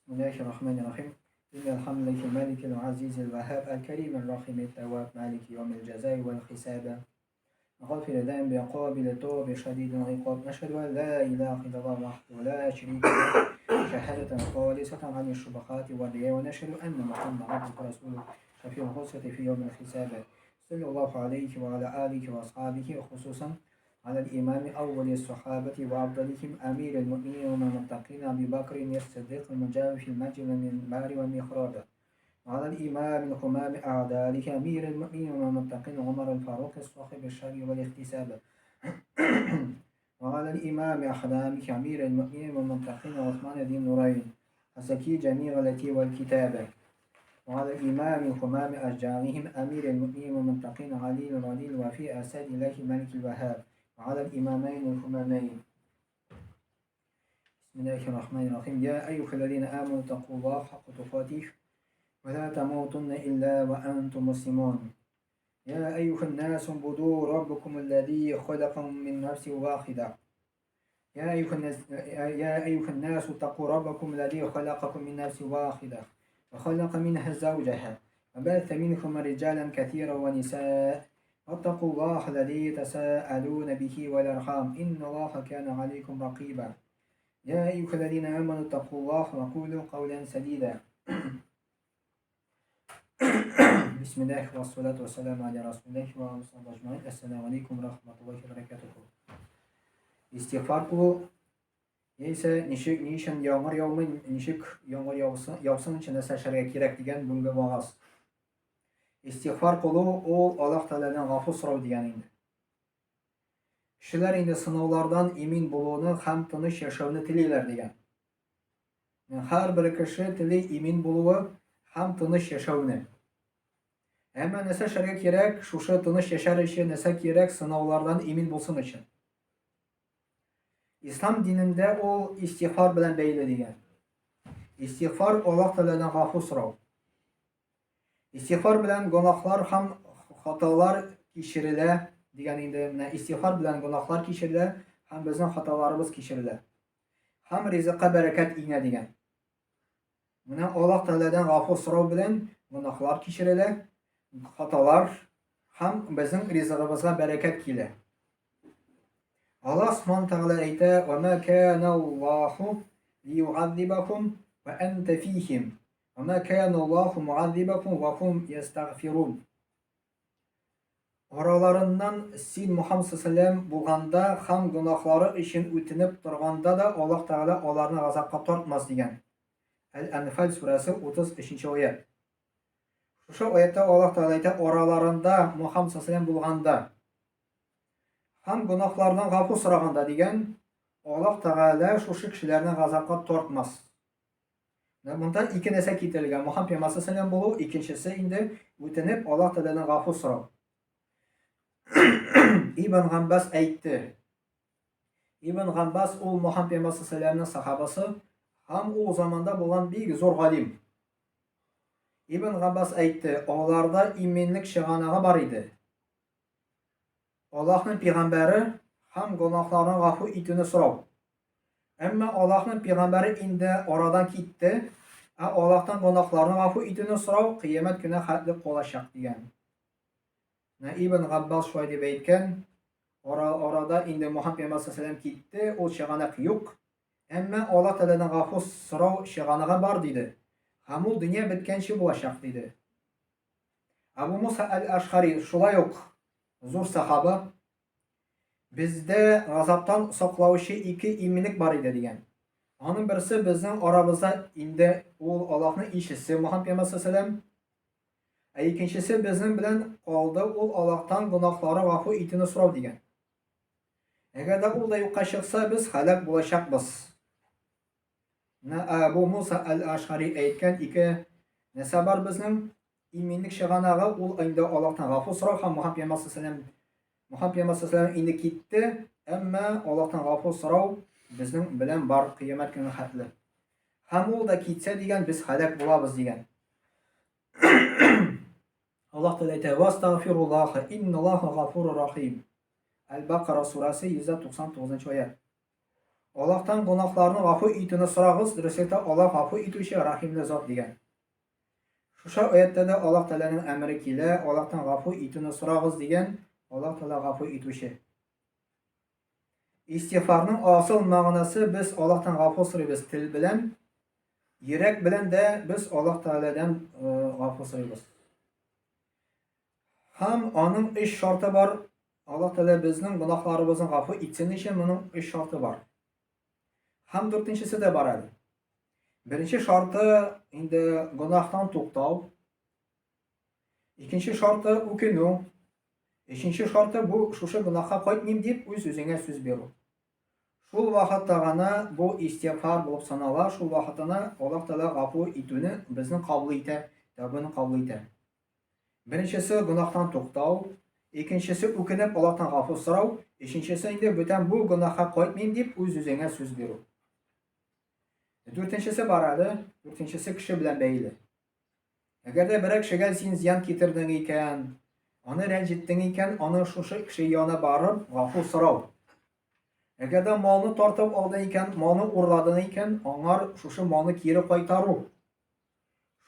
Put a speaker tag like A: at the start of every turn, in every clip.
A: بسم الله الرحمن الرحيم إن الحمد لله الملك العزيز الوهاب الكريم الرحيم التواب مالك يوم الجزاء والحساب غافر الذنب قابل التوب شديد العقاب نشهد أن لا إله إلا الله وحده لا شريك له شهادة خالصة عن الشبهات والرياء ونشهد أن محمدا عبده ورسوله شفيع الغصة في يوم الحساب صلى الله عليه وعلى آله وأصحابه خصوصا على الإمام أول الصحابة وأفضلهم أمير المؤمنين والمتقين أبي بكر الصديق المجاور في المسجد من والمحراب وعلى الإمام الحمام أعداله أمير المؤمنين والمتقين عمر الفاروق صاحب الشر والاحتساب وعلى الإمام أحلامه أمير المؤمنين والمتقين عثمان ذي النورين الزكي جميع التي والكتابة وعلى الإمام الحمام أشجارهم أمير المؤمنين والمتقين علي الرضي وفي أسد الله الملك الوهاب وعلى الإمامين الحمامين. بسم الله الرحمن الرحيم. يا أيها الذين آمنوا اتقوا الله حق تقاته ولا تموتن إلا وأنتم مسلمون. يا أيها الناس اعبدوا ربكم الذي خلقكم من نفس واحدة. يا أيها الناس اتقوا ربكم الذي خلقكم من نفس واحدة وخلق منها زوجها وبث منهما رجالا كثيرا ونساء واتقوا الله الذي تساءلون به والأرحام إن الله كان عليكم رقيبا. يا أيها الذين آمنوا اتقوا الله وقولوا قولا سديدا. بسم الله والصلاة والسلام على رسول الله وعلى آله أجمعين. السلام عليكم ورحمة الله وبركاته. Истигъфар кылу яисә ничек ни өчен яңгыр яумый, ничек яңгыр яусын, яусын өчен нәрсә эшләргә кирәк дигән бүгенге вагаз. Истигъфар кылу ул Аллаһ Тәгаләдән гафу сорау дигән инде. Кешеләр инде сынаулардан имин булуны һәм тыныч яшәүне телиләр дигән. Һәрбер кеше тели имин булуы һәм тыныч яшәүне. Әмма нәрсә эшләргә кирәк, шушы тыныч яшәр өчен нәрсә кирәк, сынаулардан имин булсын өчен. Ислам динендә ул истигъфар белән бәйле дигән. Истигъфар Аллаһ Тәгаләдән гафу сорау. Истигъфар белән гөнаһлар һәм хаталар кичерелә дигән инде. Менә истигъфар белән гөнаһлар кичерелә һәм безнең хаталарыбыз кичерелә. Һәм ризыкка бәрәкәт иңә дигән. Менә Аллаһ Тәгаләдән гафу сорау белән гөнаһлар кичерелә, хаталар һәм безнең ризыгыбызга бәрәкәт килә. Аллаһ Субхану Тәгалә әйтә: "Ва ма кана Аллаһу лиюгаззибахум ва анта фихим". Ва ма кана Аллаһу муаззибахум ва хум ястагфирун. Араларыннан син Мухаммад саллаллаху булганда һәм гөнаһлары өчен үтенеп торганда да Аллаһ Тәгалә аларны газапка тартмас дигән. Әл-Әнфәл сүрәсе 33 аять. Шушы аятта Аллаһ Тәгалә әйтә, араларында Мухаммад саллаллаху булганда һәм гөнаһлардан гафу сораганда дигән, Аллаһ Тәгалә шушы кешеләрне газапка тартмас. Менә монда ике нәрсә китерелгән. Мухаммад пәйгамбәр саллаллаху булу, икенчесе инде үтенеп Аллаһ Тәгаләдән гафу сорау. Ибн Гамбас әйтте. Ибн Гамбас ул Мухаммад пәйгамбәр саллаллаху сахабасы һәм ул заманда булган бик зур галим. Ибн Габбас әйтте, аларда иминлек чыганагы бар иде. Аллаһның пәйгамбәре һәм гөнаһларын гафу итүне сорау. Әмма Аллаһның пәйгамбәре инде арадан китте, ә Аллаһтан гөнаһларны гафу итүне сорау кыямәт көненә хәтле калачак дигән. Менә Ибн Габбас шулай дип әйткән. Ара арада инде Мухаммад пәйгамбәр саллаллаху китте, ул чыганак юк. Әмма Аллаһ Тәгаләдән гафу сорау чыганагы бар диде. Һәм ул дөнья беткәнче булачак диде. Абу Муса әл-Ашхари шулай ук зур сахаба. Бездә газаптан саклаучы ике иминлек бар иде дигән. Аның берсе безнең арабызда инде ул Аллаһның илчесе Мухаммад пәйгамбәр саллаллаху Ә икенчесе безнең белән калды, ул Аллаһтан гөнаһлары гафу итүне сорау дигән. Әгәр дә ул да юкка чыкса, без һәлак булачакбыз. Менә Абу Муса әл-Ашгари әйткән ике нәрсә бар безнең. Иминлек чыганагы ул инде Аллаһтан гафу сорау һәм Мухаммад пәйгамбәр саллаллаху Мухаммад пәйгамбәр саллаллаху инде китте, әмма Аллаһтан гафу сорау безнең белән бар кыямәт көне хәтле. Һәм ул да китсә дигән, без һәлак булабыз дигән. Аллаһ Тәгалә әйтә: "Вастагфируллаха инналлаһа гафурur рахим." Әл-Бакара сурәсе 199 аять. Аллаһтан гөнаһларны гафу итүне сорагыз, дөреслектә Аллаһ гафу итүче, рәхимле зат дигән. Шушы аятьтә дә Аллаһ Тәгаләнең әмере килә, Аллаһтан гафу итүне сорагыз дигән, Аллаһ Тәгалә гафу итүче. Истигъфарның асыл мәгънәсе без Аллаһтан гафу сорыйбыз тел белән, йөрәк белән дә без Аллаһ Тәгаләдән гафу сорыйбыз. Һәм аның өч шарты бар. Аллаһ Тәгалә безнең гөнаһларыбызны гафу итсен өчен моның өч шарты бар. Һәм дүртенчесе дә бар әле. Беренче шарты инде гөнаһтан туктау. Икенче шарты үкенү. Өченче шарты бу шушы гөнаһка кайтмыйм дип үз-үзеңә сүз бирү. Шул вакытта гына бу истигъфар булып санала, шул вакытта гына Аллаһ Тәгалә гафу итүне безнең кабул итә, тәүбәне кабул итә. Беренчесе гөнаһтан туктау, икенчесе үкенеп Аллаһтан гафу сорау, өченчесе инде бүтән бу гөнаһка кайтмыйм дип үз-үзеңә сүз бирү. Дүртенчесе бар әле, дүртенчесе кеше белән бәйле. Әгәр дә берәр кешегә син зыян китердең икән, аны рәнҗеттең икән, аны шушы кеше янына барып гафу сорау. Әгәр дә малны тартып алдың икән, малны урладың икән, аңар шушы малны кире кайтару.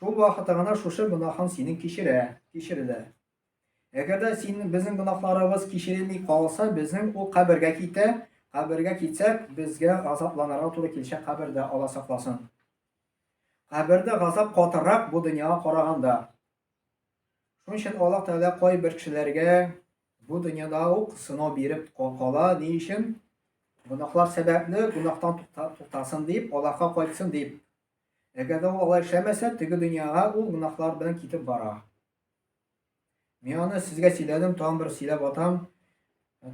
A: Шул вакытта гына шушы гөнаһың синең кичерә, кичерелә. Әгәр дә син безнең гөнаһларыбыз кичерелми калса, безнең ул кабергә китә, кабергә китсәк, безгә газапланырга туры киләчәк кабердә, Алла сакласын. Кабердә газап катырак бу дөньяга караганда. Шуның өчен Аллаһ Тәгалә кайбер кешеләргә бу дөньяда ук сынау биреп кала. Ни өчен? Гөнаһлар сәбәпле гөнаһтан туктасын дип, Аллаһка кайтсын дип. Әгәр дә ул алай эшләмәсә, теге дөньяга ул гөнаһлар белән китеп бара. Мин аны сезгә сөйләдем, тагын бер сөйләп атам.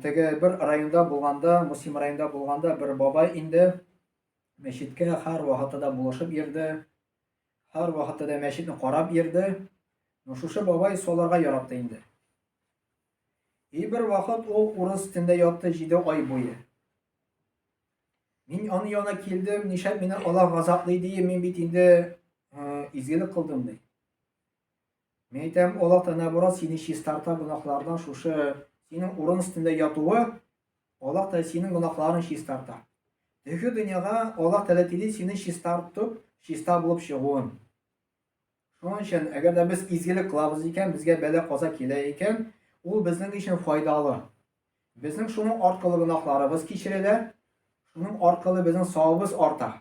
A: Теге бер районда булганда, Муслим районында булганда бер бабай инде Мәчеткә һәр вакытта да булышып йөрде. Һәр вакытта да мәчетне карап йөрде. Но шушы бабай соларга яратты инде. И бер вакыт ул урын өстендә ятты 7 ай буе. Мин аның янына килдем, нишләп мине Аллаһ газаплый ди, мин бит инде изгелек кылдым ди. Мин әйтәм, Аллаһ та наоборот сине чистарта гөнаһлардан шушы синең урын өстендә ятуы Аллаһ Тәгалә синең гөнаһларың чистарта. Теге дөньяга Аллаһ Тәгалә тели сине чистартып, чиста булып чыгуын. Шуның өчен, әгәр дә без изгелек кылабыз икән, безгә бәла-каза килә икән, ул безнең өчен файдалы. Безнең шуның аркылы гөнаһларыбыз кичерелә, шуның аркылы безнең савабыбыз арта.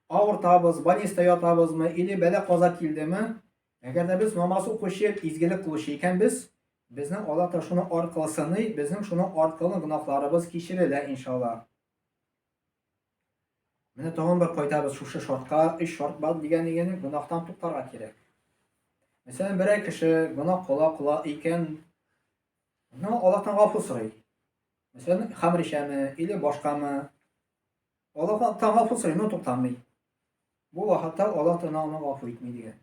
A: Авыртабыз, больниста ятабызмы, или бәла-каза килдеме, әгәр дә без намаз укучы, изгелек кылучы икәнбез, безнең Аллаһ та шуны аркылы сыный, безнең шуны аркылы гөнаһларыбыз кичерелә, иншалла. Менә тагын бер кайтабыз шушы шартка, өч шарт бар дигән игене гөнаһтан туктарга кирәк. Мәсәлән, берәр кеше гөнаһ кыла-кыла икән, но Аллаһтан гафу сорый. Мәсәлән, хәмер эчәме или башкамы, Аллаһтан гафу сорый, но туктамый. Бу вакытта Аллаһ Тәгалә аны гафу итми дигән.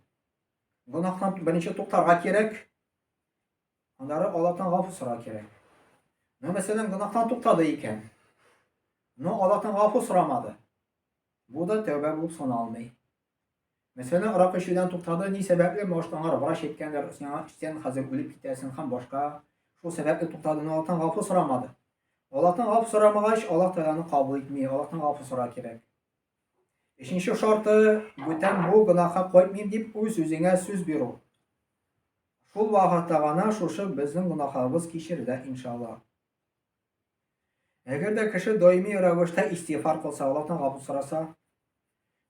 A: Гөнаһтан беренче туктарга кирәк. Аннары Аллаһтан гафу сорарга кирәк. Но мәсәлән, гөнаһтан туктады икән. Но Аллаһтан гафу сорамады. Бу да тәүбә булып саналмый. Мәсәлән, аракы эчүдән туктады, ни сәбәпле, может, аңар врач әйткәндер, сиңа эчсәң хәзер үлеп китәсең һәм башка. Шул сәбәпле туктады, но Аллаһтан гафу сорамады. Аллаһтан гафу сорамагач, Аллаһ Тәгалә аны кабул итми, Аллаһтан гафу сорарга кирәк. Өченче шарты, бүтән бу гөнаһка кайтмыйм дип үз-үзеңә сүз бирү. Шул вакытта гына шушы безнең гөнаһларыбыз кичерелә, иншаллаһ. Әгәр дә кеше даими рәвештә истигъфар кылса, Аллаһтан гафу сораса,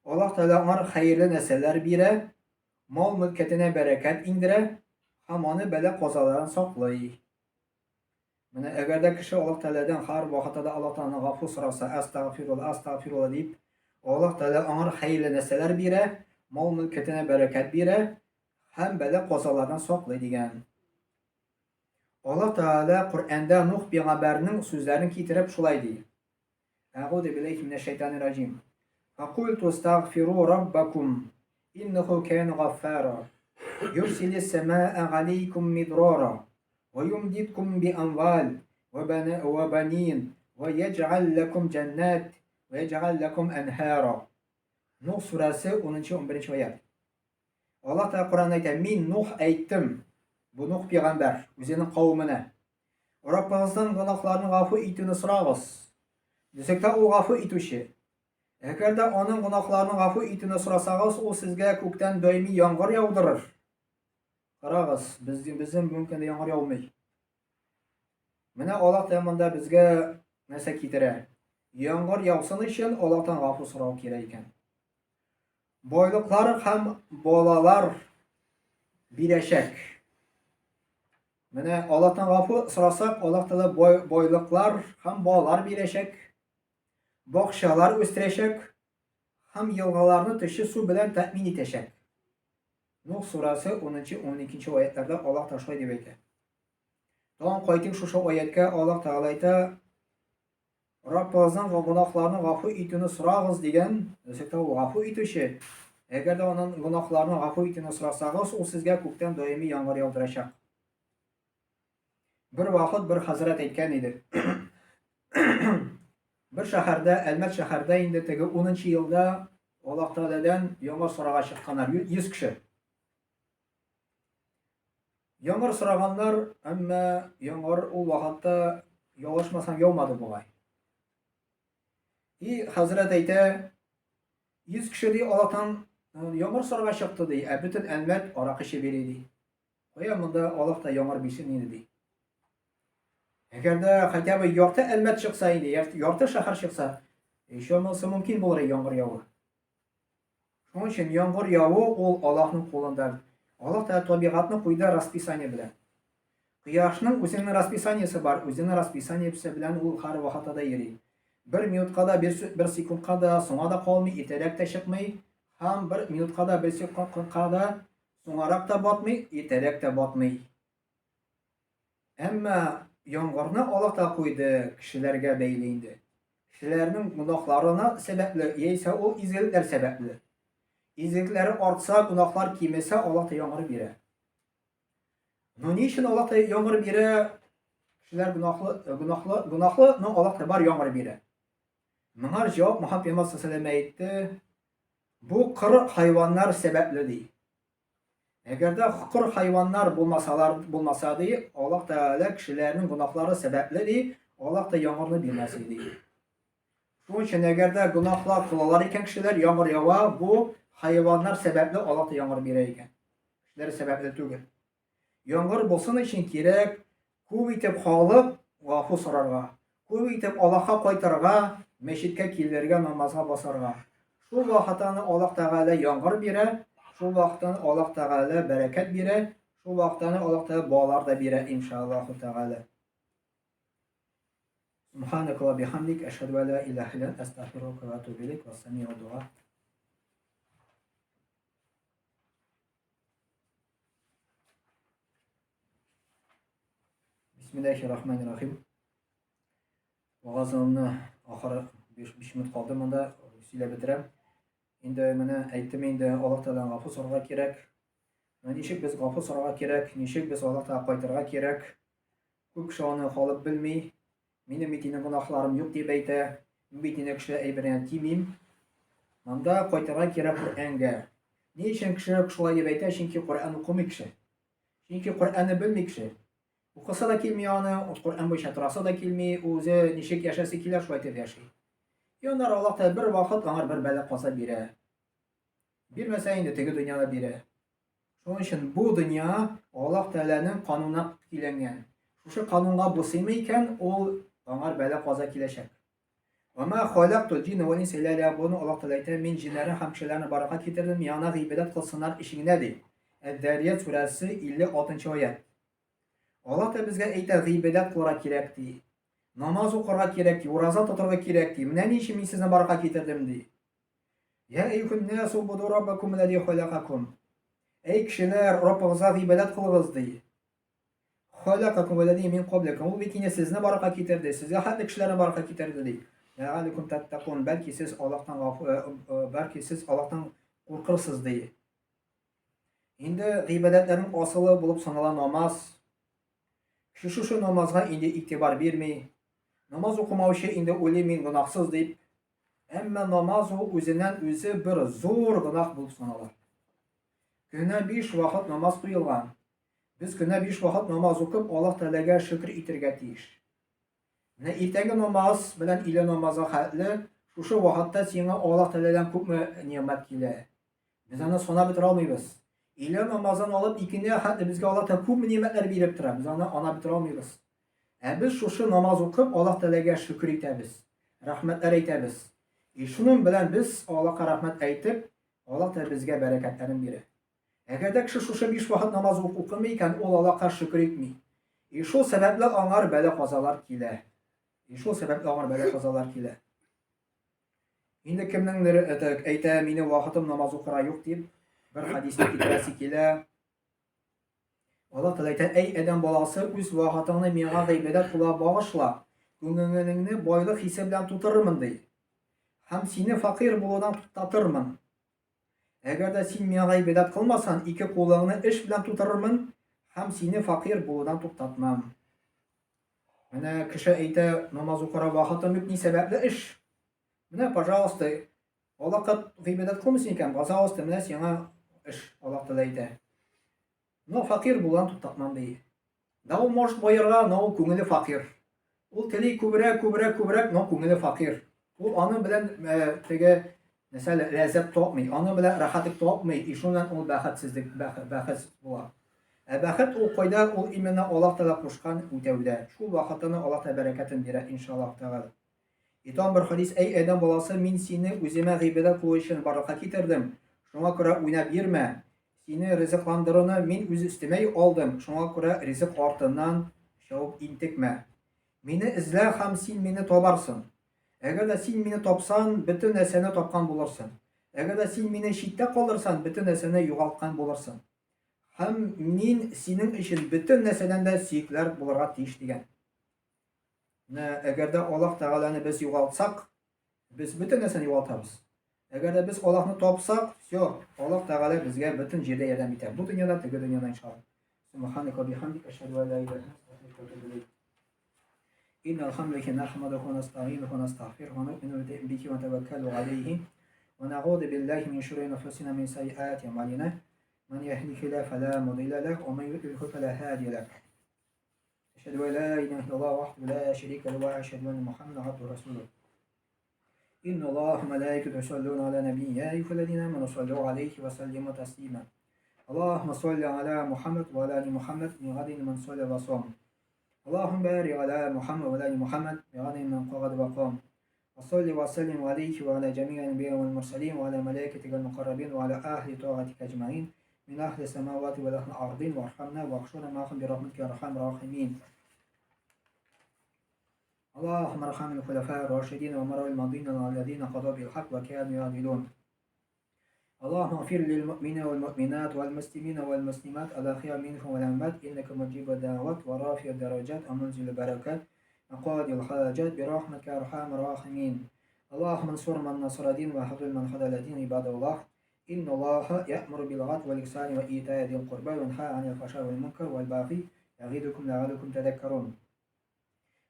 A: Аллаһ Тәгалә аңар хәерле нәрсәләр бирә, мал-мөлкәтенә бәрәкәт иңдерә һәм аны бәла-казалардан саклый. Менә әгәр дә кеше Аллаһ Тәгаләдән һәр вакытта да Аллаһтан аны гафу сораса, әстәгъфирулла, әстәгъфирулла дип, Аллаһ Тәгалә аңар хәерле нәрсәләр бирә, мал-мөлкәтенә бәрәкәт бирә һәм бәла-казалардан саклый дигән. Аллаһ Тәгалә Коръәндә Нух пәйгамбәрнең сүзләрен китереп шулай ди. Әгуду билләһи минәш шайтанир раҗим. Факульту астагфиру раббакум иннаху кана гаффара. Юрсилис самаа алейкум мидрара ва юмдидкум би амвал ва банин ва яҗ'ал лакум җаннат ва яҗ'ал лакум анһара. Нух сүрәсе 10-11 аят. Аллаһ Тәгалә Коръәндә әйтә, Мин Нух әйттем. Бу Нух пәйгамбәр үзенең кавеменә. Раббыгыздан гөнаһларны гафу итүне сорагыз. Дисәк тә, ул гафу итүче. Әгәр дә аның гөнаһларын гафу итүне сорасагыз, ул сезгә күктән даими яңгыр яудырыр. Карагыз, безнең безнең бүгенге көндә яңгыр яумый. Менә Аллаһ Тәгалә монда безгә нәрсә китерә? Яңгыр яусын өчен Аллаһтан гафу сорау кирәк икән. Байлыклар һәм балалар бирәчәк. Менә Аллаһтан гафу сорасак, Аллаһ Тәгалә бай, байлыклар һәм балалар бирәчәк. Бакчалар үстерәчәк һәм елгаларны төче су белән тәэмин итәчәк. Нух сурасы 10-12 аятларда Аллаһ та шулай дип әйтә. Тагын кайтыйк шушы аяткә, Аллаһ Тәгалә әйтә, Раббыгыздан гөнаһларны гафу итүне сорагыз дигән, дисәк ул гафу итүче. Әгәр дә аның гөнаһларны гафу итүне сорасагыз, ул сезгә күктән даими яңгыр яудырачак. Бер вакыт бер хәзрәт әйткән иде. Бер шәһәрдә, Әлмәт шәһәрдә инде теге 10 елда Аллаһ Тәгаләдән яңгыр сорарга чыкканнар, 100 кеше. Яңгыр сораганнар, әмма яңгыр ул вакытта ялгышмасам яумады бугай. И хәзрәт әйтә, 100 кеше ди Аллаһтан яңгыр сорарга чыкты ди, ә бөтен Әлмәт аракы эчеп йөри ди. Кая монда Аллаһ та яңгыр бирсен инде ди. Әгәр дә хотя бы ярты Әлмәт чыкса инде, ярты шәһәр чыкса, еще монысы мөмкин булыр яңгыр яву. Шуның өчен яңгыр яву ул Аллаһның кулында. Аллаһ Тәгалә табигатьне куйды расписание белән. Кояшның үзенең расписаниесе бар, үзенең расписаниесе белән ул һәр вакытта да йөри. Бер минутка да, бер, бер секундка да соңа да калмый, иртәрәк тә чыкмый, һәм бер минутка да, бер секундка да соңарак та батмый, иртәрәк тә батмый. Әмма яңгырны Аллаһ та куйды кешеләргә бәйле инде. Кешеләрнең гөнаһларына сәбәпле, яисә ул изгелекләр сәбәпле. Изгелекләре артса, гөнаһлар кимесә, Аллаһ та яңгыр бирә. Но ни өчен Аллаһ та яңгыр бирә? Кешеләр гөнаһлы, гөнаһлы, гөнаһлы, но Аллаһ та бар яңгыр бирә. Моңар җавап Мөхәммәд пәйгамбәр саллаллаһу әйтте, бу кыр хайваннар сәбәпле ди. Әгәр дә кыр хайваннар булмасалар, булмаса ди, Аллаһ Тәгалә кешеләрнең гөнаһлары сәбәпле ди, Аллаһ та яңгырны бирмәс ди. Шуның өчен әгәр дә гөнаһлар кылалар икән кешеләр, яңгыр ява, бу хайваннар сәбәпле Аллаһ та яңгыр бирә икән. Кешеләр сәбәпле түгел. Яңгыр булсын өчен кирәк күп итеп халык гафу сорарга, күп итеп Аллаһка кайтырга, мәчеткә килергә, намазга басарга. Шул вакытта Аллаһ Тәгалә яңгыр бирә, шул вакытта Аллаһ Тәгалә бәрәкәт бирә, шул вакытта Аллаһ Тәгалә балалар да бирә, иншаллаһу Тәгалә. Субханак ва бихамдик, әшһәду ә ла илаһа илля анта, астагфирука ва атубу илейк, вассамиу дуа. Бисмиллахи рахмани рахим. Вагазымны ахыры 5 минут калды монда, сөйләп бетерәм. Инде менә әйттем инде, Аллаһ Тәгаләдән гафу сорарга кирәк. Менә ничек без гафу сорарга кирәк, ничек без Аллаһ Тәгаләгә кайтырга кирәк. Күп кеше аны халык белми. Минем бит инде гөнаһларым юк дип әйтә. Мин бит инде кеше әйберенә тимим. Монда кайтырга кирәк Коръәнгә. Ни өчен кеше шулай дип әйтә? Чөнки Коръән укымый кеше. Чөнки Коръәнне белми кеше. Укысы да килми аны, Коръән буенча торасы да килми, үзе ничек яшәсе килә, шулай итеп яши. И аннары Аллаһ Тәгалә бер вакыт аңар бер бәла каза бирә. Бирмәсә инде теге дөньяда бирә. Шуның өчен бу дөнья Аллаһ Тәгаләнең канунына көйләнгән. Шушы канунга буйсынмый икән, ул аңар бәла-каза киләчәк. Ва ма халактул җинна вал инса илля лиябудун. Аллаһ Тәгалә әйтә, мин җиннәрне һәм кешеләрне барлыкка китердем, миңа гыйбадәт кылсыннар өчен генә, ди. Әз-Зарият сүрәсе 56 аять. Аллаһ та безгә әйтә, гыйбадәт кылырга кирәк, ди. Намаз укырга кирәк, ди, ураза тотырга кирәк, ди. Менә ни өчен мин сезне барлыкка китердем, ди. Я әйюһән насу буду раббакум аллази халакакум. Әй кешеләр, Раббыгызга гыйбадәт кылыгыз, ди. Халакакум валлази мин кабликум. Ул бит инде сезне барлыкка китерде, сезгә хәтле кешеләрне барлыкка китерде, ди. Ләгалләкум таттакун. Бәлки сез Аллаһтан гафу, э, э, бәлки сез Аллаһтан куркырсыз, ди. Инде гыйбадәтләрнең асылы булып санала намаз. Кеше шушы намазга инде игътибар бирми. Намаз укымаучы инде уйлый мин гөнаһсыз дип. Әмма намаз ул үзеннән үзе бер зур гөнаһ булып санала. Көненә биш вакыт намаз куелган. Без көненә биш вакыт намаз укып, Аллаһ Тәгаләгә шөкер итергә тиеш. Менә иртәнге намаз белән өйлә намазы хәтле шушы вакытта сиңа Аллаһ Тәгаләдән күпме нигъмәт килә. Без аны санап бетерә алмыйбыз. Өйлә намазын алып икенче хәтле безгә Аллаһ Тәгалә күпме нигъмәтләр биреп тора, без аны анап бетерә алмыйбыз. Ә без шушы намаз укып Аллаһ Тәгаләгә шөкер итәбез, рәхмәтләр әйтәбез. И шуның белән без Аллаһка рәхмәт әйтеп, Аллаһ Тәгалә безгә бәрәкәтләрен бирә. Әгәр дә кеше шушы биш вакыт намаз укымый икән, ул Аллаһка шөкер итми. И шул сәбәпле аңар бәла-казалар килә. И шул сәбәпле аңар бәла-казалар килә. Инде кемнеңдер әйтә, минем вакытым намаз укырга юк дип, бер хәдисне китерәсе килә. Аллаһ Тәгалә әйтә, әй адәм баласы, үз вакытыңны миңа гыйбадәт кыла багышла, күңелеңне байлык хисе белән тутырырмын, ди. Һәм сине факир булудан туктатырмын. Әгәр дә син миңа гыйбадәт кылмасаң, ике кулыңны эш белән тутырырмын һәм сине факир булудан туктатмам. Менә кеше әйтә, намаз укырга вакытым юк, ни сәбәпле эш? Менә, пожалуйста, Аллаһка гыйбадәт кылмыйсың икән, пожалуйста, менә сиңа эш, Аллаһ Тәгалә әйтә. Но факир булудан туктатмам, ди. Да ул может баерга, но ул күңеле факир. Ул тели күбрәк, күбрәк, күбрәк, но күңеле факир. Ул аның белән теге нәрсә ләззәт тапмый, аның белән рәхәтлек тапмый, и шуннан ул бәхетсезлек, бәхетсез була. Ә бәхет ул кайда? Ул именно Аллаһ Тәгалә кушкан үтәүдә. Шул вакытта Аллаһ Тәгалә бәрәкәтен бирә, иншаллаһ Тәгалә. И тагын бер хадис, Әй адәм баласы, мин сине үземә гыйбадәт кылу өчен барлыкка китердем, шуңа күрә уйнап йөрмә. Сине ризыкландыруны мин үз өстемә алдым, шуңа күрә ризык артыннан чабып интекмә. Мине эзлә һәм син мине табарсың. Әгәр дә син мине тапсан, бөтен нәрсәне тапкан булырсың. Әгәр дә син мине читтә калдырсан, бөтен нәрсәне югалткан булырсың. Һәм мин синең өчен бөтен нәрсәдән дә сөеклерәк булырга тиеш, дигән. Менә әгәр дә Аллаһ Тәгаләне без югалтсак, без бөтен нәрсәне югалтабыз. Әгәр дә без Аллаһны тапсак, все, Аллаһ Тәгалә безгә бөтен җирдә ярдәм итә. Бу дөньяда, теге дөньяда иншалла. Субханaka ва бихамдика ашһаду ан ла илаһа илля анта астагфирука ва атубу илейк. إن الحمد لله نحمده ونستعينه ونستغفره ونؤمن به ونتوكل عليه ونعوذ بالله من شرور أنفسنا من سيئات أعمالنا من يهده الله فلا مضل له ومن يضلل فلا هادي له أشهد أن لا إله إلا الله وحده لا شريك له وأشهد أن محمدا عبده ورسوله إن الله وملائكته يصلون على النبي يا أيها الذين آمنوا صلوا عليه وسلموا تسليما اللهم صل على محمد وعلى آل محمد من غد من صلى وصام اللهم بارك على محمد وعلى آل محمد بعدد من قعد وقام وصل وسلم عليه وعلى جميع الأنبياء والمرسلين وعلى ملائكتك المقربين وعلى أهل طاعتك أجمعين من أهل السماوات والأهل الأرضين وارحمنا واحشرنا معهم برحمتك يا أرحم الراحمين. اللهم ارحم الخلفاء الراشدين ومرأ الماضين الذين قضوا بالحق وكانوا يعدلون. اللهم اغفر للمؤمنين والمؤمنات والمسلمين والمسلمات الأحياء منهم والأموات إنك مجيب الدعوات ورافع الدرجات ومنزل البركات وقاضي الحاجات برحمتك يا أرحم الراحمين. اللهم انصر من نصر دين وخذل من خذل دين عباد الله. إن الله يأمر بالعدل والإحسان وإيتاء ذي القربى وينهى عن الفحشاء والمنكر والبغي يعظكم لعلكم تذكرون.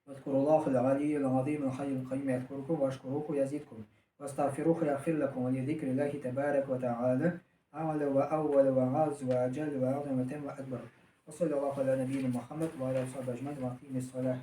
A: واذكروا الله العلي العظيم الحي القيوم يذكركم واشكروه يزدكم واستغفروه يغفر لكم ولذكر الله تبارك وتعالى أعلى وأول وأعز وأجل وأعظم وأتم وأكبر. وصلى الله على نبينا محمد وعلى آله وصحبه أجمعين وأقيم الصلاة.